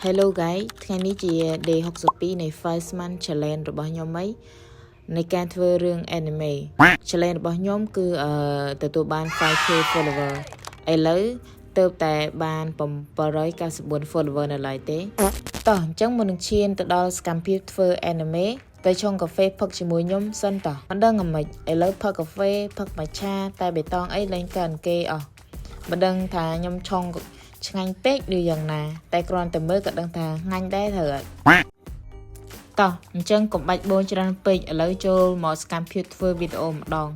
Hello guys ថ្ងៃនេះជា day 62នៃ First Month Challenge របស់ខ្ញុំហីនៃការធ្វើរឿង anime challenge របស់ខ្ញុំគឺអឺទទួលបាន 5K follower ឥឡូវទៅតែបាន794 follower នៅឡើយទេតោះអញ្ចឹងមុននឹងឈានទៅដល់សកម្មភាពធ្វើ anime ទៅឆុងកាហ្វេផឹកជាមួយខ្ញុំសិនតោះមិនដឹងអាម៉េចឥឡូវផឹកកាហ្វេផឹកម៉ាឆាតែបេតងអីលែងកើនគេអស់មិនដឹងថាខ្ញុំឆុងឆ្ងាញ់ពេកឬយ៉ាងណា តែគ្រាន់តែមើលក៏ដឹងថាងាញ់ដែរត្រូវអត់តោះអញ្ចឹងកុំបាច់បូនច្រើនពេកឥឡូវចូលមកសកម្មភាពធ្វើវីដេអូម្ដង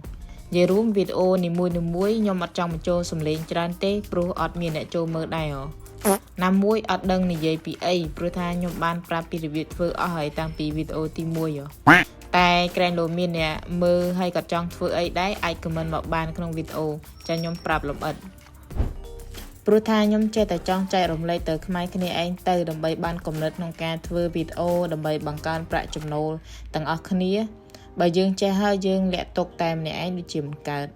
និយាយរួមវីដេអូនីមួយៗខ្ញុំអត់ចង់បញ្ចូលសំឡេងច្រើនទេព្រោះអត់មានអ្នកចូលមើលដែរហ៎ណាមួយអត់ដឹងនិយាយពីអីព្រោះថាខ្ញុំបានប្រាប់ពីរបៀបធ្វើអស់ហើយតាំងពីវីដេអូទី1ហ៎តែក្រែងលោមានអ្នកមើលហើយក៏ចង់ធ្វើអីដែរអាច comment មកបានក្នុងវីដេអូចាខ្ញុំប្រាប់លម្អិតព្រោះថាខ្ញុំចេះតែចង់ចែករំលែកទៅខ្មែរគ្នាឯងទៅដើម្បីបានគំនិតក្នុងការធ្វើវីដេអូដើម្បីបង្កើនប្រាក់ចំណូលទាំងអស់គ្នាបើយើងចេះហើយយើងលាក់ទុកតែម្នាក់ឯងដូចជាមិនកើត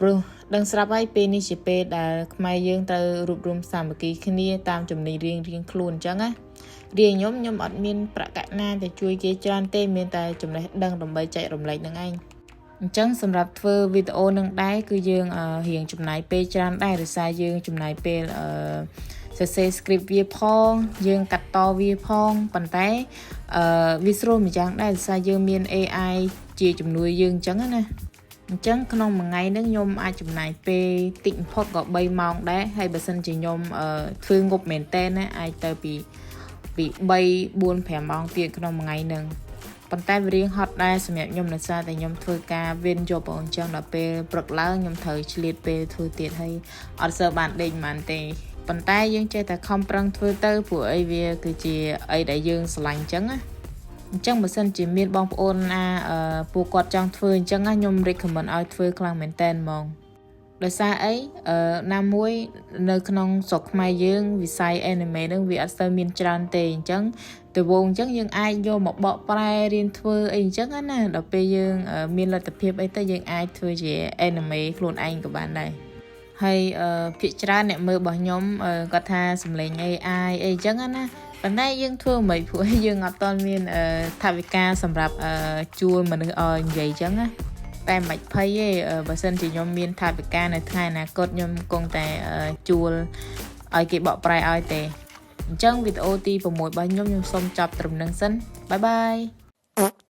ព្រោះដឹងស្រាប់ហើយពេលនេះជាពេលដែលខ្មែរយើងត្រូវរួបរวมសាមគ្គីគ្នាតាមជំនាញរៀងរៀងខ្លួនអញ្ចឹងណារៀងខ្ញុំខ្ញុំអត់មានប្រាក់កាក់ណាទៅជួយគេច្រើនទេមានតែចំណេះដឹងដើម្បីចែករំលែកនឹងឯងអញ្ចឹងសម្រាប់ធ្វើវីដេអូនឹងដែរគឺយើងរៀងចំណាយពេលច្រើនដែរដោយសារយើងចំណាយពេលអឺសរសេរ script វាផងយើងកាត់តវាផងប៉ុន្តែអឺវាស្រួលមួយយ៉ាងដែរដោយសារយើងមាន AI ជាជំនួយយើងអញ្ចឹងណាអញ្ចឹងក្នុងមួយថ្ងៃហ្នឹងខ្ញុំអាចចំណាយពេលតិចបំផុតក៏3ម៉ោងដែរហើយបើសិនជាខ្ញុំធ្វើងប់មែនតើណាអាចទៅពីពី3 4 5ម៉ោងទៀតក្នុងមួយថ្ងៃហ្នឹងប៉ុន្តែវារៀងហត់ដែរសម្រាប់ខ្ញុំដោយសារតែខ្ញុំធ្វើការវេនយប់អញ្ចឹងដល់ពេលព្រឹកឡើងខ្ញុំត្រូវឆ្លៀតពេលធ្វើទៀតហើយអត់សូវបានដេកប៉ុន្មានទេប៉ុន្តែយើងចេះតែខំប្រឹងធ្វើទៅព្រោះអីវាគឺជាអីដែលយើងស្រឡាញ់អញ្ចឹងណាអញ្ចឹងបើសិនជាមានបងប្អូនណាពួកគាត់ចង់ធ្វើអញ្ចឹងណាខ្ញុំ recommend ឲ្យធ្វើខ្លាំងមែនតើហ្មងដោយសារអីអឺណាមួយនៅក្នុងស្រុកខ្មែរយើងវិស័យ anime ហ្នឹងវាអត់សូវមានច្រើនទេអញ្ចឹងទៅវងអញ្ចឹងយើងអាចយកមកបកប្រែរៀនធ្វើអីអញ្ចឹងណាដល់ពេលយើងមានលទ្ធភាពអីទៅយើងអាចធ្វើជា anime ខ្លួនឯងក៏បានដែរហើយភាគច្រើនអ្នកមើលរបស់ខ្ញុំគាត់ថាសំឡេង AI អីអញ្ចឹងណាប៉ុន្តែយើងធ្វើមិនព្រោះយើងអត់ទាន់មានថវិកាសម្រាប់ជួលមនុស្សឲ្យនិយាយអញ្ចឹងណាតែមិនភ័យទេបើសិនជាខ្ញុំមានថវិកានៅថ្ងៃអនាគតខ្ញុំគង់តែជួលឲ្យគេបកប្រែឲ្យទេអញ្ចឹងវីដេអូទី6របស់ខ្ញុំខ្ញុំសូមចប់ត្រឹមនឹងសិន bye bye.